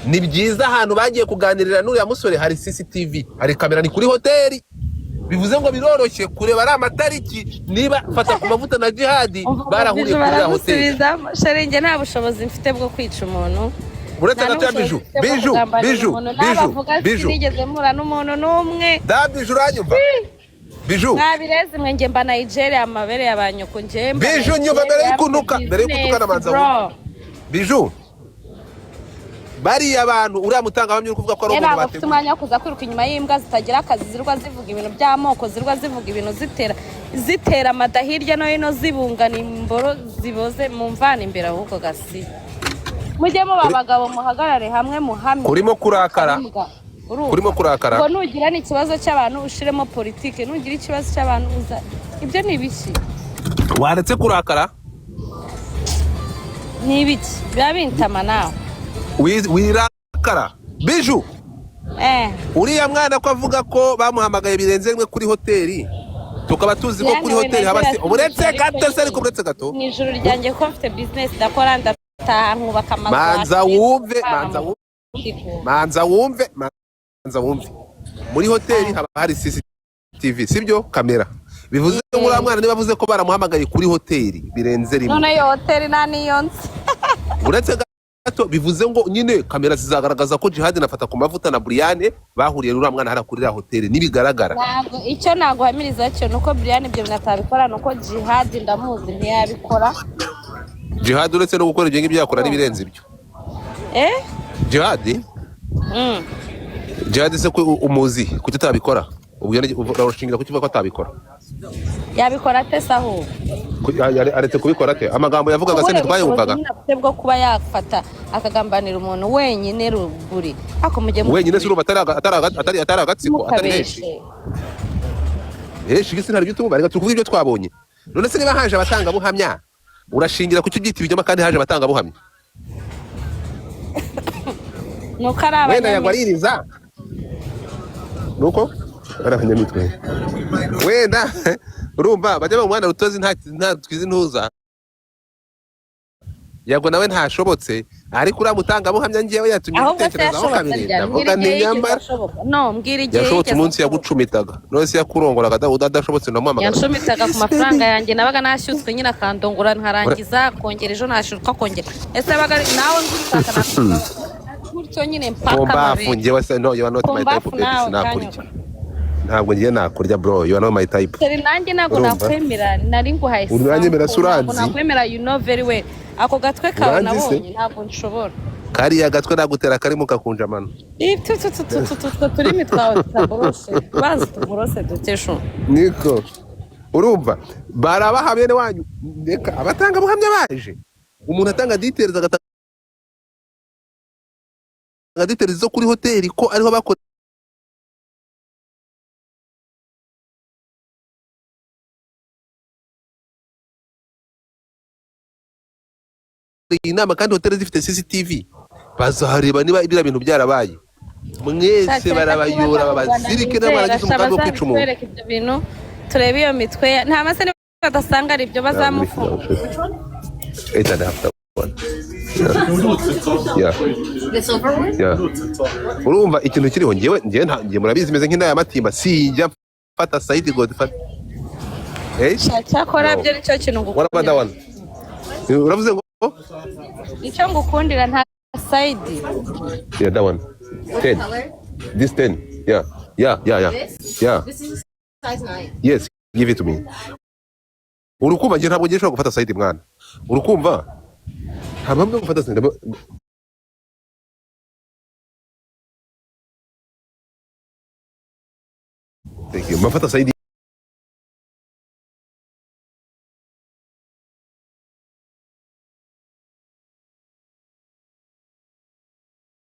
Ni byiza, ahantu bagiye kuganirira n'uriya musore hari CCTV, hari kamera, ni kuri hoteli. Bivuze ngo biroroshye kureba ari amatariki niba Fata ku Mavuta na Jihadi Umva, barahuriye Biju kuri iriya hoteli. Baramusubizamo. Chérie, njye nta bushobozi mfite bwo kwica umuntu. Uretse Nta gato ya n'ubushobozi Biju. mfite bwo Biju. kugambanira Biju. umuntu. Biju. N'abavuga Biju. sinigeze mpura n'umuntu n'umwe. Da Biju, uranyumva, Biju? Mwabirezi mwe, njye mba Nigeria, amabere ya ba nyoko, njye mba Biju, nyumva mbere Nigeria, y'uko untuka, mbere y'uko utukana, manza bro. wumve. Biju, bariya bantu, uriya mutangabuhamya uri kuvuga ko ari Njye umuntu ntabwo mfite bateguye. umwanya wo kuza kwiruka inyuma y'imbwa zitagira akazi, zirwa zivuga ibintu by'amoko, zirwa zivuga ibintu zitera amada hirya no hino, zibungana imboro ziboze mu mvana imbere. Ahubwo gasi mujye muba abagabo, muhagarare hamwe muhamye. Urimo kurakara. Imbwa. Urumva? Urimo kurakara. Ngo nugira n'ikibazo cy'abantu ushiremo politike, nugira ikibazo cy'abantu uza, ibyo ni ibiki? Waretse kurakara? Ni ibiki biba bintama nawe? Wirakara, Biju. Eh. Uriya mwana ko avuga ko bamuhamagaye birenze rimwe kuri hoteli, tukaba tuzi ko Diane kuri we hoteli haba se Nigeria uretse ariko gato se, ariko uretse gato. Mu ijoro ryanjye ko mfite business ndakora, ndataha nkubaka amazu. Manza wumve, manza wumve, manza wumve, manza wumve. Muri hoteli haba hari CCTV, sibyo? Kamera. Bivuze ngo uriya mwana niba avuze ko baramuhamagaye kuri hoteli birenze rimwe, None iyo hoteli nta niyo nzi. Uretse gato, bivuze ngo nyine kamera zizagaragaza ko Jihad na Fata ku Mavuta na Briane bahuriye n'uriya mwana hariya kuri iriya hoteli nibigaragara. Ntabwo icyo naguhamiriza cyo ni uko Brian ibyo bintu atabikora, ni uko Jihad ndamuzi, ntiyabikora. Jihad uretse no gukora ibyo ngibyo yakora n'ibirenze ibyo. Eh. Jihad. Jihad se ko umuzi, kuki atabikora? Ubwo urashingira kuki uvuga ko atabikora? Yabikora ate se ahubwo? Aretse kubikora ate? Amagambo yavugaga se Kubura ntitwayumvaga? ubushobozi nyine afite bwo kuba yafata akagambanira umuntu wenyine ruguri, ariko mujye Wenyine se? Urumva atari agatsiko, atari benshi? mukabeshe. Benshi gisi nta byo tumva. Reka turi kuvuga ibyo twabonye. None se niba haje abatangabuhamya, urashingira kuki ubyita ibinyoma kandi haje abatangabuhamya? Nuko ari Wenda yagwa abanyamitwe. Aririza nuko ari abanyamitwe wenda. Urumva bajya mu mwana rutozi, nta twizi ntuza Yago nawe ntashobotse, ariko uriya mutangabuhamya ngewe yatumye Ahubwo se mbitekerezaho yashobotse kabiri. ryari? Ndavuga Mbwira nti igihe yigeze nyamara ashoboka. No, mbwira igihe yashobotse yigeze umunsi ashoboka. yagucumitaga. None se yakurongoraga adashobotse? Ndamuhamagara. Yanshumitaga ku mafaranga yanjye nabaga nashyutswe nyine, akandongora nkarangiza, kongera ejo nashyuka kongera. Ese yabaga nawe ngushaka gutyo nyine mpaka Pumbafu. amabere. Ngewe se, no, you are not my type. Pumbafu Baby, nawe. sinakurya. Kanyuka. Ntabwo ngiye nakurya, bro, you are not my type. Chérie, nanjye ntabwo Urumva? nakwemera, nari nguhaye Uranyemera se? sample, ntabwo Uranzi? nakwemera, you know very well ako gatwe kawe Uranzi se? nabonye, ntabwo nshobora. Kariya gatwe nagutera karimo kakunja amano. Utwo turimi twawe tutaboroshe, bazi tuborose dukesho. Niko urumva barabaha bene wanyu. Reka abatangabuhamya baje, umuntu atanga details, agatanga details zo kuri hoteli ko ariho bakoreye inama, kandi hoteli zifite CCTV, bazareba niba biriya bintu byarabaye. Mwese barabayora babazirike n'abaragize umugambi wo kwica umuntu. Bazatwereka ibyo bintu, turebe iyo mitwe nta mase niba badasanga ari ibyo bazamufunga. Eight and a half, that one. Yeah. The silver one? Yeah. Urumva ikintu kiriho, ngewe ngewe murabizi meze nk'indaya y'amatimba, sinjya mfata side godfather. Eh? Cyakora No. byo nicyo kintu What about that ngukundira. one? Uravuze ngo? Icyo ngukundira, nta side. Yeah, that one. 10. Color? This 10. Yeah. This? Yeah. This is a size 9. Yes, give it to me. Urukumva ngewe ntabwo ngiye nshobora gufata side, mwana. Urukumva? Nta mpamvu yo gufata side. Thank you. Mafata side.